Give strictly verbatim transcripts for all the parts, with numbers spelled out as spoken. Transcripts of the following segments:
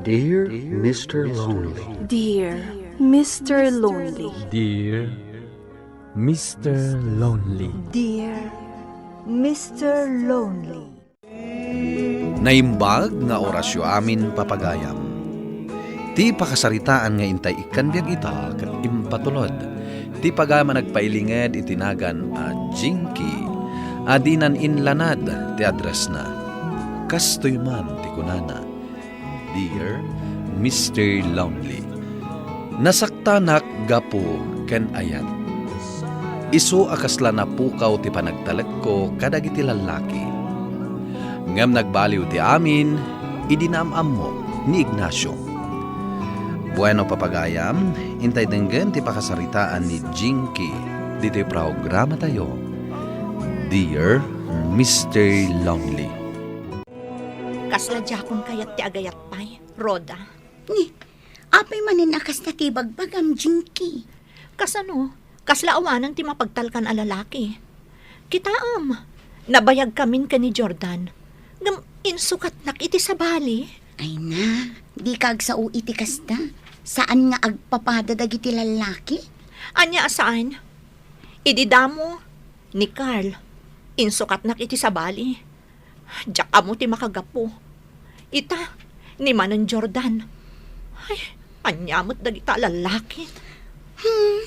Dear Mister Lonely. Dear Mister Lonely. Dear Mister Lonely. Dear Mister Lonely. Naimbag nga orasyo amin, papagayam. Ti pakasaritaan nga intay ikkan biag ita ket impatulod ti pagayam a nagpailinged iti nagan a Jinky a dinan inlanad ti addressna. Kastoy man ti kunana, Dear Mister Lonely, nasaktanak gapu ken ayat. Isu a kasla napukaw ti panagtalekko kadagiti lallaki. Ngem nagbaliw ti amin idi naam-ammok ni Ignacio. Bueno, papagayam, intay denggen ti pakasaritaan ni Jinky ditoy programatayo, Dear Mister Lonely. Kasla diakon kayat ti agayat pay, Rhoda. Ni, apay manen a kasta ti ibagbagam, Jinky? Kasano? Kasla awanen ti mapagtalkan a lalaki. Kitaem, nabayagkamin ken ni Jordan. Ngem insukatnak iti sabali. Ay na, dika agsao iti kasta. Saan nga agpapada dagiti lallaki? Ania a saan? Idi damo ni Carl, insukatnak iti sabali. Diak ammo ti makagapu. Ita, ni manen Jordan. Ay, ania met dagita a lallaki? Hmm.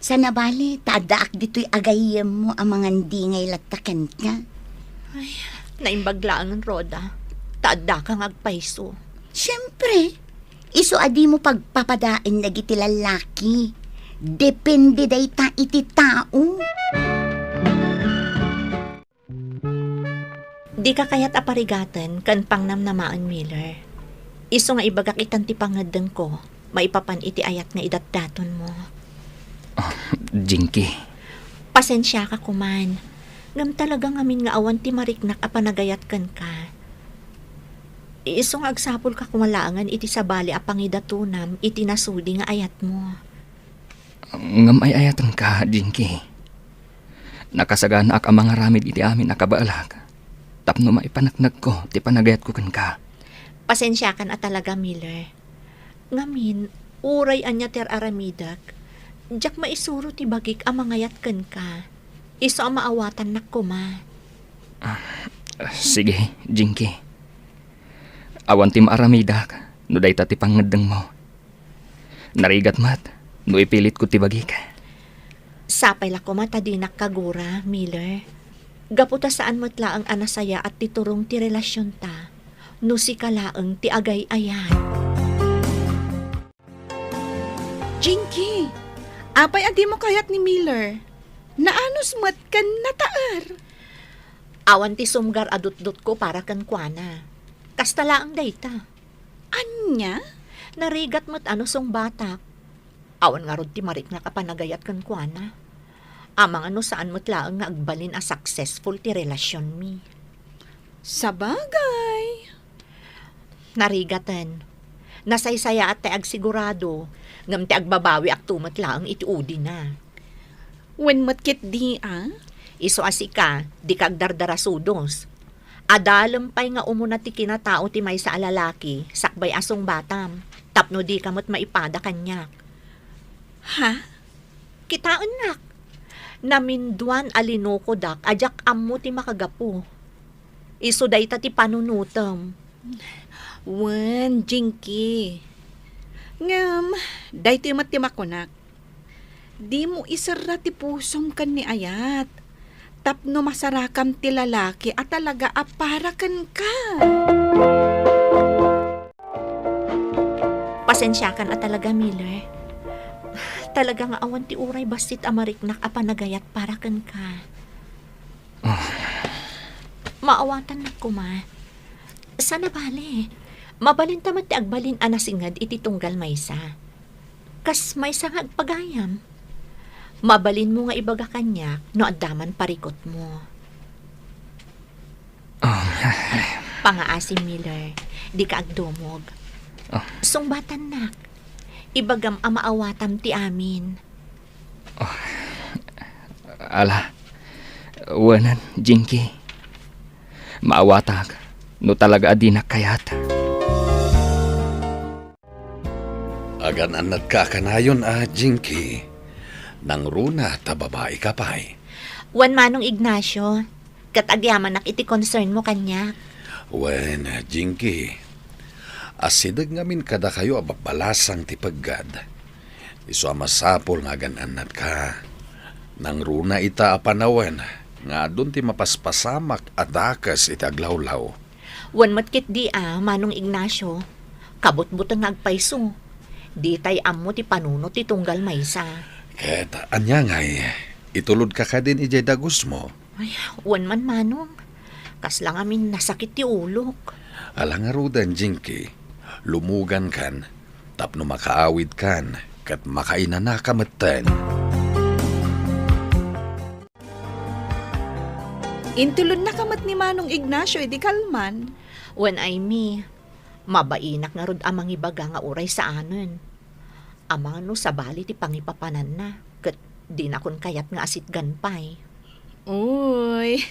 Sana bale, ta addaak ditoy agayyemmo a mangandingay latta kenka. Ay, naimbag laengen, Rhoda, ta addaka nga agpayso. Siempre, isu a dimo pagpapadaen dagiti lallaki. Depende dayta iti tao. Dika kayat a parigaten ken pangnamnamaen, Miller. Isu nga ibagak itan ti pangngeddengko maipapan iti ayat nga idatdatonmo. Ah, Jinky. Pasensiaka koman. Ngem talaga ngamin nga awan ti mariknak a panagayat kenka. Isu nga agsapulka koma laengen iti sabali a pangidatonam iti nasudi nga ayatmo. Ngem ay-ayatenka, Jinky. Nakasaganaak a mangaramid iti amin a kabaelak tapno maipaneknekko ti panagayatko kenka. Pasensiakan a talaga, Miller. Ngamin, uray ania ti ar-aramidek, diak maisuro ti bagik a mangayat kenka. Isu a maawatannak koma. Ah, sige, Jinky. Awan ti maaramidak no dayta ti pangngeddengmo. Narigat met no ipilitko ti bagik. Sapay la koma ta dinak kagura, Miller. Gapu ta saan met laeng a nasayaat ti turong ti relasionta no sika laeng ti agay-ayat. Jinky, apay a dimo kayat ni Miller? Naanus met ken nataer. Awan ti sumgar a dutdotko para kenkuana. Kasta laeng dayta. Ania? Narigat met a no sungbatak. Awan ngarud ti mariknak a panagayat kenkuana. Amangan no saan met laeng nga agbalin a successful ti relasionmi. Sabagay. Narigaten. Nasaysayaat ti agsigurado, ngem ti agbabawiakto met laeng iti udina. Wen met ketdi a? Isu a sika, dika agdardarasudos. Adalem pay nga umuna ti kinatao ti maysa a lalaki sakbay a sungbatam, tapno dika met maipada kaniak. Ha? Kitaennak. Naminduan a linokodak a diak ammo ti makagapu. Isu dayta ti panunotem. Wen, Jinky. Ngem, daytoy met ti makunak. Dimo iserra ti pusom ken ni ayat tapno masarakam ti lalaki a talaga a para kenka. Pasensiakan a talaga, Miller. Talaga nga awan ti uray bassit a mariknak a panagayat para kenka. Ah. Maawatannak koma. Sana bale, mabalinta met ti agbalin a nasinged iti tunggal maysa. Kas maysa nga agpagayam, mabalinmo nga ibaga kaniak no adda man parikutmo. Ah. Pangaasim, Miller, dika agdumog. Ah. Sungbatannak. Ibagam a maawatam ti amin. Ah. Ala, wen, Jinky. Maawatak no talaga a dinak kayat. Agan-annatka kanayon a, Jinky. Nangruna ta babai ka pay. Wen, Manong Ignacio, ket agyamanak iti concern mo kaniak. Wen, Jinky, asideg ngamin kadakayo a babbalasang ti peggad. Isu a masapul nga agan-annatka. Nangruna ita a panawen nga adun ti mapaspasamak a dakes iti aglawlaw. Wen met ketdi a, Manong Ignacio, kabutbuteng nga agpayso. Ditay ammo ti panunot ti tunggal maysa. Ket ania ngay, itulodka kadin idiay dagusmo? Ay, wen man, Manong. Kasla ngamin nasakit ti ulok. Ala ngaruden, Jinky. Lumugankan tapno makaawidkan ket makainanaka metten. Intulonnaka met ni Manong Ignacio idi kalman. Wen, Aimee, mabainak ngarud a mangibaga nga uray saanen. Amangan no sabali ti pangipapananna, ket dinakon kayat nga asitgan pay. Uy,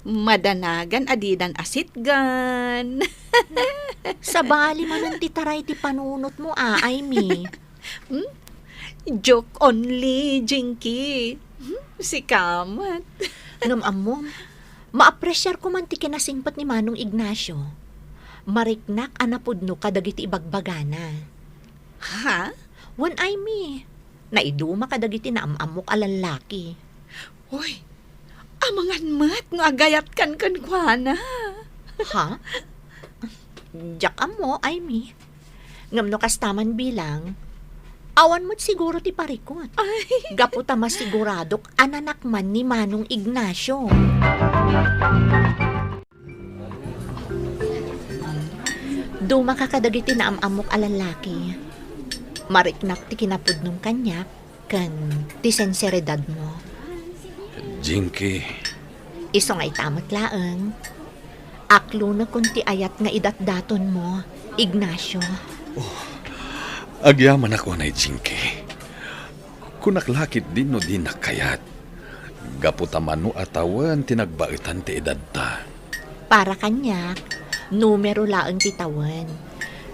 madanagan a didan asitgan. Sabali manen ti taray ti panunotmo, Aimee. Hmm? Joke only, Jinky. Hmm? Sika met. Ngem ammom, maapresiarko man ti kinasingpet ni Manong Ignacio. Mariknak a napudno kadagiti ibagbagana. Ha? Wen, Aimee, naiduma kadagiti naam-ammok a lallaki. Uy, amangan met no agayatkan kenkuana. Ha? Diak ammo, Aimee. Ngem no kasta man bilang, awan met siguro ti parikut. Ay. Gapu ta masiguradok a nanakman ni Manong Ignacio. Dumaka kadagiti naam-ammok a lallaki. Mariknak ti kinapudnom kaniak ken ti sinseridadmo. Jinky. Isu nga ita met laeng. Aklonekon ti ayat nga idatdatonmo, Ignacio. Oh, agyamanak unay, Jinky. Kunak la ketdin no dinak kayat. Gapu ta mano a tawen ti nagbaetan ti edadta. Para kaniak, numero laeng ti tawen.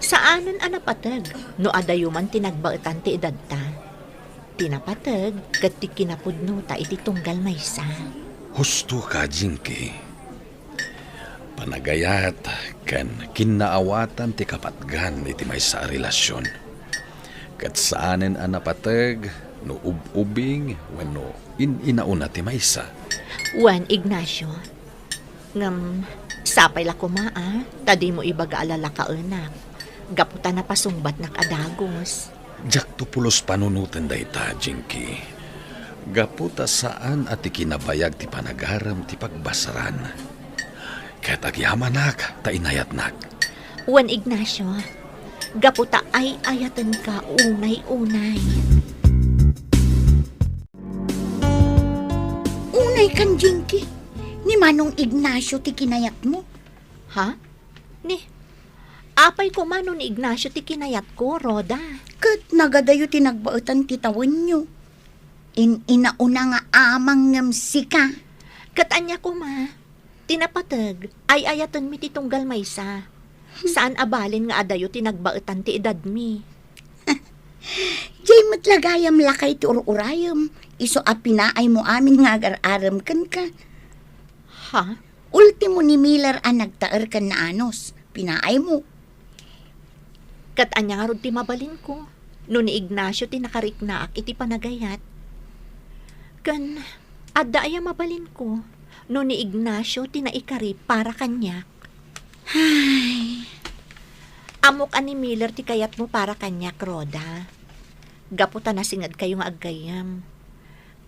Saanen a napateg no adayo man ti nagbaetan ti edadta. Ti napateg ket ti kinapudnota iti tunggal maysa. Husto ka, Jinky. Panagayat ken kinnaawatan ti kapatgan iti maysa a relasion. Ket saanen a napateg no ub-ubing wenno in-inauna ti maysa. Wen, Ignacio, ngem sapay la koma a ta dimo ibaga a lalakaenak gapu ta napasungbatnak a dagus. Diakto pulos panunoten dayta, Jinky. Gapu ta saan a ti kinabayag ti panagarem ti pagbasaran. Ket agyamanak ta inayatnak. Wen, Ignacio, gapu ta ay-ayatenka unay-unay. Unay kan, Jinky, ni Manong Ignacio ti kinayatmo. Ha? Ni, apay koma no ni Ignacio ti kinayatko, Rhoda? Ket nagadayo ti nagbaetan ti tawenyo. In-inauna nga amang ngem sika. Ket ania koma? Ti napateg, ay-ayatenmi ti tunggal maysa. Saan a balin nga adayo ti nagbaetan ti edadmi. Jay met la gayam lakay ti ur-urayem, isu a pinaaymo amin nga agar-arem kenka. Ha? Ultimo ni Miller a nagtaer ken naanus, pinaaymo. Ket ania ngarud ti mabalinko no ni Ignacio ti nakariknaak iti panagayat? Ken adda aya mabalinko no ni Ignacio ti naikari para kaniak? Ay. Ammok a ni Miller ti kayatmo para kaniak, Rhoda. Gapu ta nasingedkayo nga aggayyem.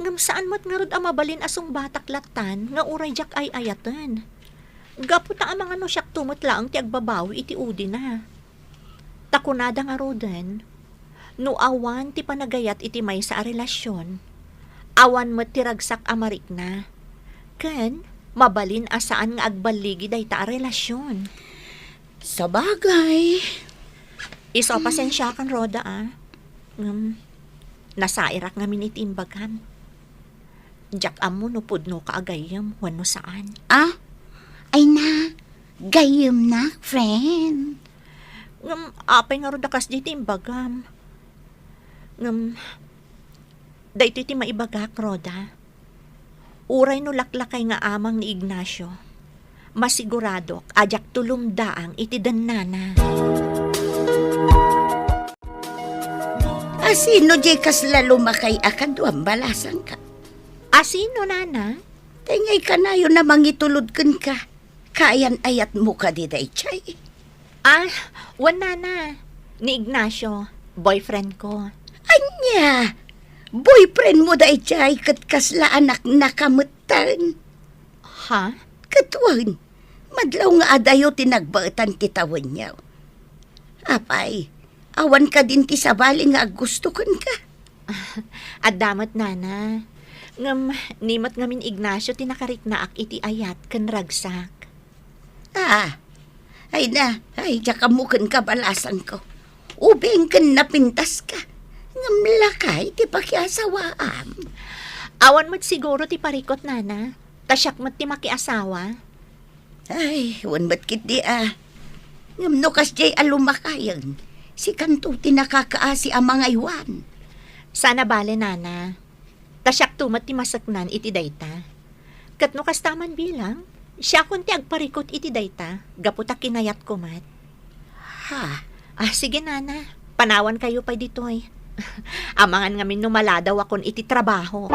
Ngem saan met ngarud a mabalin a sungbatak lattan nga uray diak ay-ayaten. Gapu ta amangan no siakto met laeng ti agbabawi iti udina. Ta kunada ngaruden, no awan ti panagayat iti maysa a relasion, awan met ti ragsak a marikna. Ken mabalin a saan nga agballigi dayta a relasion. Sabagay. Isu a pasensiakan, Rhoda, a. Ngem, nasairak ngamin iti imbagam. Diak ammo no pudnoka a gayyem wenno saan. Ah? Ay na, gayyemnak, friend. Ngem apay ngarud a kasdi ti imbagam? Ngem, daytoy ti maibagak, Rhoda. Uray no laklakay nga amang ni Ignacio, masiguradok a diak tulumdaang iti dennana. A sino diay kasla lumakay a kaduam, balasangka? A sino, nana? Tay ngay kanayon a mangitulod kenka. Kaayan-ayatmo kadi daydiay? Ah, wen, nana. Ni Ignacio, boyfriend ko. Ania? Boyfriend mo daydiay ket kasla anakna ka metten? Ha? Ket wen, madlaw nga adayo ti nagbaetan ti tawenyo. Apay, awan kadin ti sabali nga aggusto kenka? Adda met, nana. Ngem, ni met ngamin Ignacio ti nakariknaak iti ayat ken ragsak. Ah, ay na, ay, diak ammo kenka, balasangko. Ubing ken napintaska. Ngem lakay ti pakiasawaam. Awan met siguro ti parikut, nana. Ta siak met ti makiasawa. Ay, wen met ketdi a. Ngem no kasdiay a lumakayen, sikanto ti nakakaasi a mangaywan. Saan a bale, nana. Ta siakto met ti maseknan iti dayta. Ket no kasta man bilang, siakon ti agparikut iti dayta, gapu ta kinayatko met. Ha? Ah, sige, nana. Panawankayo pay ditoy. Amangan ngamin no maladawakon iti trabaho.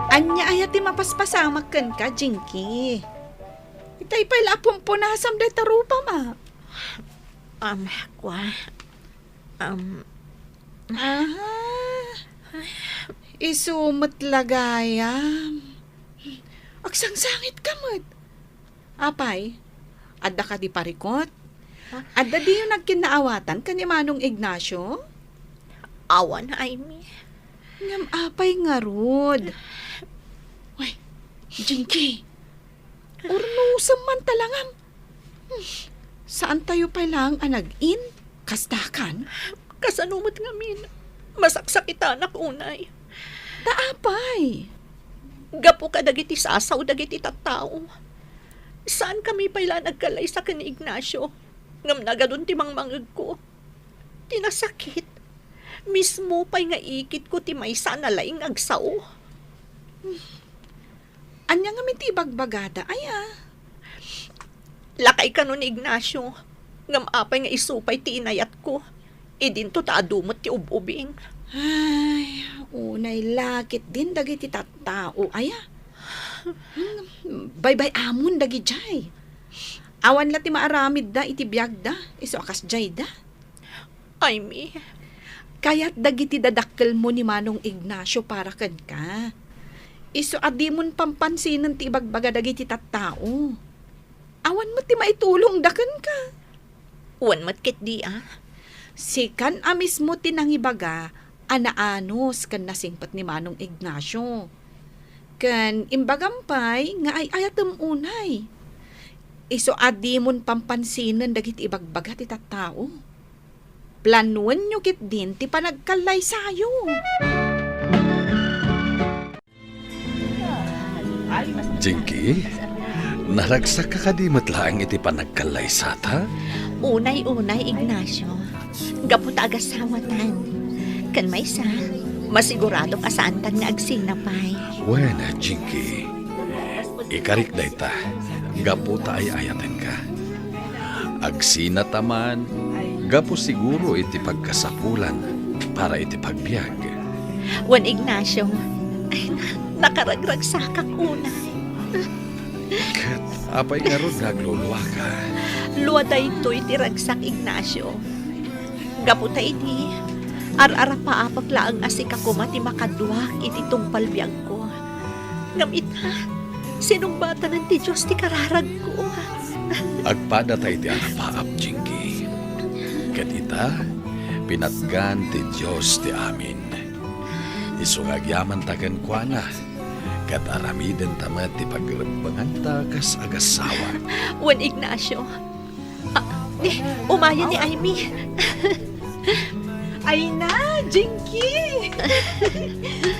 Ania aya ti mapaspasamak kenka, Jinky? Itay pay la a pumpunasam dayta rupam a. Um, kua, um, Ah, isu met la gayam. Agsangsangitka met. Apay, adda kadi parikut? Adda diyo nagkinnaawatan ken ni Manong Ignacio? Awan, Aimee. Ngem apay ngarud? Uy, Jinky, urnosem man talangam. Hmm, saantayo pay laeng a nag-in? Kasta kan? Kasano met ngamin? Masaksakitanak unay. Ta apay? Gapu kadagiti sasaw dagiti tattao. Saankami pay la nagkallaysa ken ni Ignacio, ngem nagadun ti mangmangegko. Ti nasakit, mismo pay nga ikitko ti maysa a nalaing nga agsao. Ania ngamin ti ibagbagada, aya? Lakay kano ni Ignacio, ngem apay nga isu pay ti inayatko. Idinto ta adu met ti ub-ubing. Ay, unay la ketdin dagiti tattao, aya? Hmm, baybay-amon dagidiay. Awan la ti maaramidda iti biagda, isu a kasdiayda. Aimee. Kayat dagiti dadakkelmo ni Manong Ignacio para kenka. Isu a dimon pampansinen ti ibagbaga dagiti tattao. Awan met ti maitulongda kenka. Wen met ketdi a. Sikan a mismo ti nangibaga a naanus ken nasingpet ni Manong Ignacio. Ken imbagam pay nga ay-ayatem unay. Isu a dimon pampansinen dagiti ibagbaga ti tattao. Planoenyo ketdin ti panagkallaysayo. Jinky, naragsakka kadi met laeng iti panagkallaysata? Unay-unay, Ignacio. Gapu ta agasawatan. Ken maysa, masiguradok a saantan nga agsina pay. Wen, Jinky. Ikarik dayta, gapu ta ay-ayatenka. Agsinata man, gapu siguro iti pagkasapulan para iti pagbiag. Wen, Ignacio, ay, na-, nakaragragsakak unay. Ket apay ngarud nga agluluaka? Lua daytoy ti ragsak, Ignacio. Gapu ta idi, ar-arapaapek laeng a sika koma ti makaduak iti tungpal biagko. Ngem ita, sinumbatanan ti Dios ti kararagko. Agpadata iti arapaap, Jinky. Ket ita, pinatgan ti Dios ti amin. Isu nga agyamanta kenkuana, ket aramidenta met ti pagrebbenganta kas agassawa. Wen, Ignacio, Ah, ni, umayen ni Aimee. Ay na, Jinky!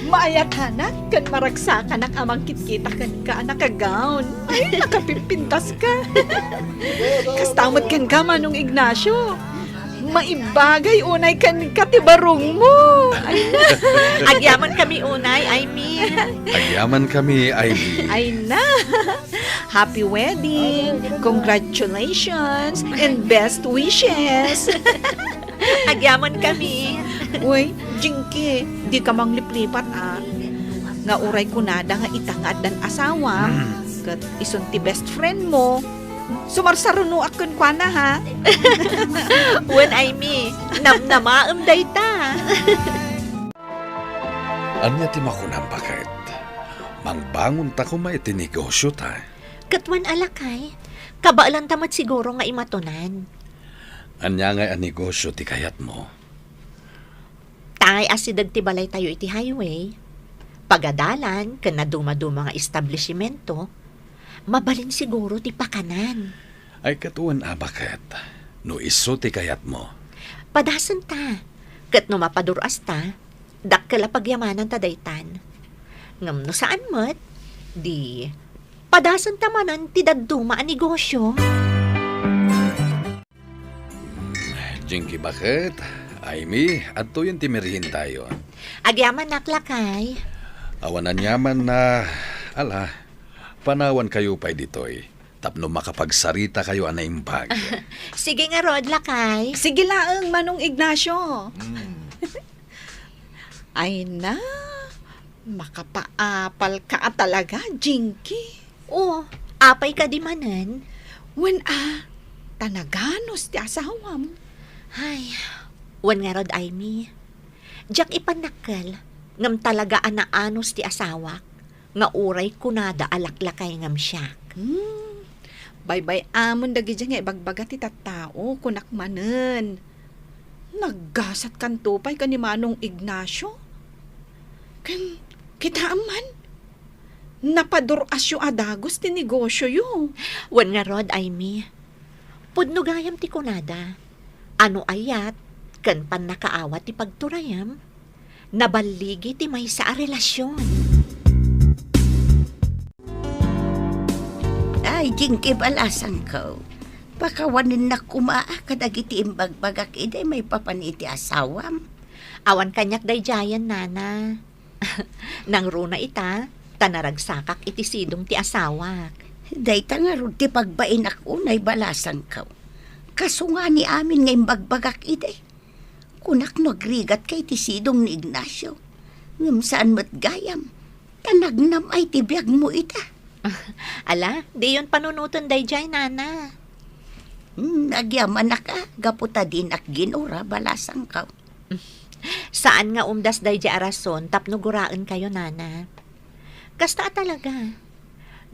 Maayatanak ken maragsakanak a mangkitkita kenka a naka-gown. Ay, nakapimpintaska. Kasta met kenka, Manong Ignacio. Maibagay unay kenka ti barongmo. Ay na. Agyamankami unay, Aimee. Agyamankami, Aimee. Ay na. Happy wedding! Congratulations! And best wishes! Agyamankami. Uy, Jinky, dika mangliplipat, a. Nga uray kunada nga ita nga addan asawam, ket isun ti best friend mo, sumarsarunoak kenkuana, ha? Wen, Aimee, namnamaem dayta. Ania ti makunam, baket? Mangbangonta koma iti negosiota. Ket wen a, lakay, kabaelanta met siguro nga imatonan. Ania ngay a negosio ti kayatmo? Tay asideg ti balaytayo iti highway, pagadalan ken nadumaduma nga establishimento, mabalin siguro ti pakanan. Ay, ket wen a, baket, no isu ti kayatmo. Padasenta, ket no mapadur-asta, dakkel a pagyamananta daytan. Ngem no saan met, di padasenta manen ti dadduma a negosio. Jinky, baket, Aimee, adtoyen ti meriendayo. Agyamanak, lakay. Awan aniaman a, ala, panawankayo pay ditoy tapno makapagsaritakayo a naimbag. Sige ngarud, lakay. Sige laeng, Manong Ignacio. Mm. Ay na, makapaapalka a talaga, Jinky. O, apay kadi manen? Wen a, ta naganus ti asawam. Ay, wen ngarud, Aimee. Diak ipannakkel, ngem talaga a naanus ti asawak, nga uray kunada a laklakay ngem siak. Hmm, baybay-amon dagidi nga ibagbaga ti tattao, kunak manen. Naggasatkanto pay ken ni Manong Ignacio? Ken, kitaem man, napadur-asyo a dagus ti negosioyo. Wen ngarud, Aimee. Pudno gayam ti kunada a no ayat ken pannakaawat ti pagturayem, naballigi ti maysa a relasion. Ay, Jinky, balasangko. Pakawanennak koma kadagiti imbagbagak idi maipapan iti asawam. Awan kaniak daydiayen, nana. Nangruna ita, ta naragsakak iti sidong ti asawak. Dayta ngarud ti pagbaenak unay, balasangko. Kasunga ni amin nga imbagbagak idi. Kunak no agrigatka iti sidong ni Ignacio. Ngem saan met gayam, ta nagnam-ay ti biagmo ita. Ala, diyon panunoten daydiay, nana. Hmm, agyamanak a, gapu ta dinak ginura, balasangko. Saan nga umdas daydiay a rason tapno guraenkayo, nana. Kasta a talaga.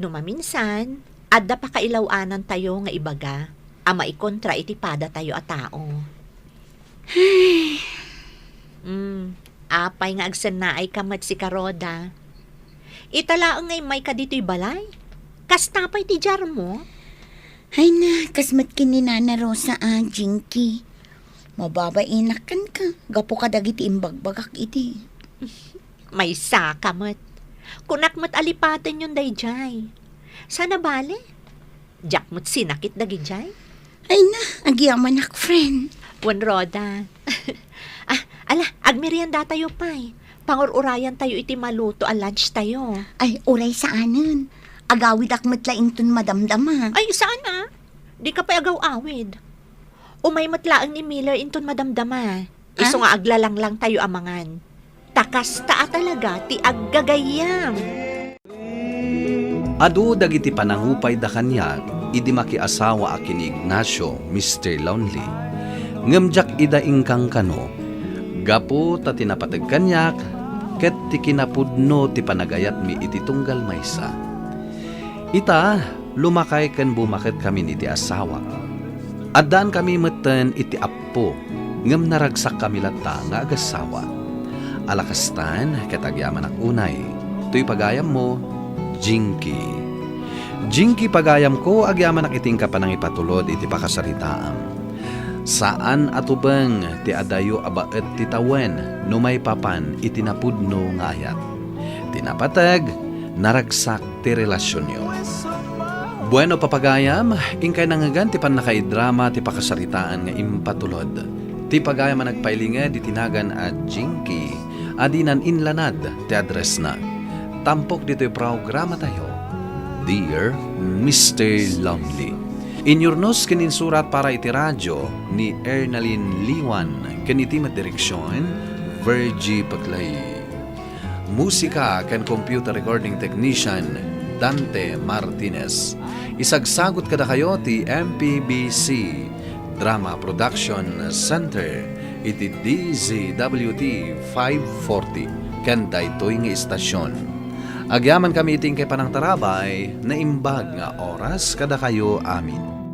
No maminsan, adda pakailaw-anantayo nga ibaga a maikontra iti padatayo a tao. Hmm, apay nga agsennaayka met, sika, Rhoda? Ita laeng nga immayka ditoy balay? Kasta pay ti diarmo? Ay na, kas met ken ni Nana Rosa a, Jinky. Mababaenak kenka, gapu kadagiti imbagbagak idi. Maysaka met. Kunak met a lipatenyon daydiay. Saan a bale? Diak met sinakit dagidiay. Ay na, agyamanak, friend. Wen, Rhoda. Ah, ala, agmeriendatayo pay. Pangur-urayantayo iti maluto a lunchtayo. Ay, uray saanen. Agawidak met la inton madamdama. Ay, saan a? Dika pay agaw-awid. Umay met laeng ni Miller inton madamdama. Isu Ah? nga aglalanglang tayo a mangan. Ta kasta a talaga ti aggagayyem. Adu dagiti panangupayda kaniak idi makiasawa a ken ni Ignacio, Mister Lonely. Ngem diak ida ingkankano, gapu ta ti napateg kaniak ket ti kinapudno ti panagayatmi iti tunggal maysa. Ita, lumakay ken bumaketkamin iti asawak. Addaankami metten iti appo, ngem naragsakkami latta nga agassawa. Ala kastan, ket agyamanak unay, toy pagayammo, Jinky. Jinky, pagayamko, agyamanak iti inka panangipatulod iti pakasaritaam. Saan a tubeng ti adayo a baet ti tawen no maipapan iti napudno nga ayat. Ti napateg, naragsak ti relasionyo. Bueno, papagayam, inkay nangngegan ti pannakaidrama ti pakasaritaan nga impatulod. Ti pagayam a nagpailinged iti nagan a Jinky a dinan inlanad ti addressna. Tampok ditoy programatayo, Dear Mister Lonely. Inyurnos ken insurat para iti radio ni Ernalyn Liwan ken iti met direksion, Virgie Paclay. Musika ken computer recording technician, Dante Martinez. Isagsagut kadakayo ti M P B C Drama Production Center iti D Z W T five forty ken daytoy nga istasion. Agyamankami iti inkay panangtarabay, naimbag nga oras kadakayo amin.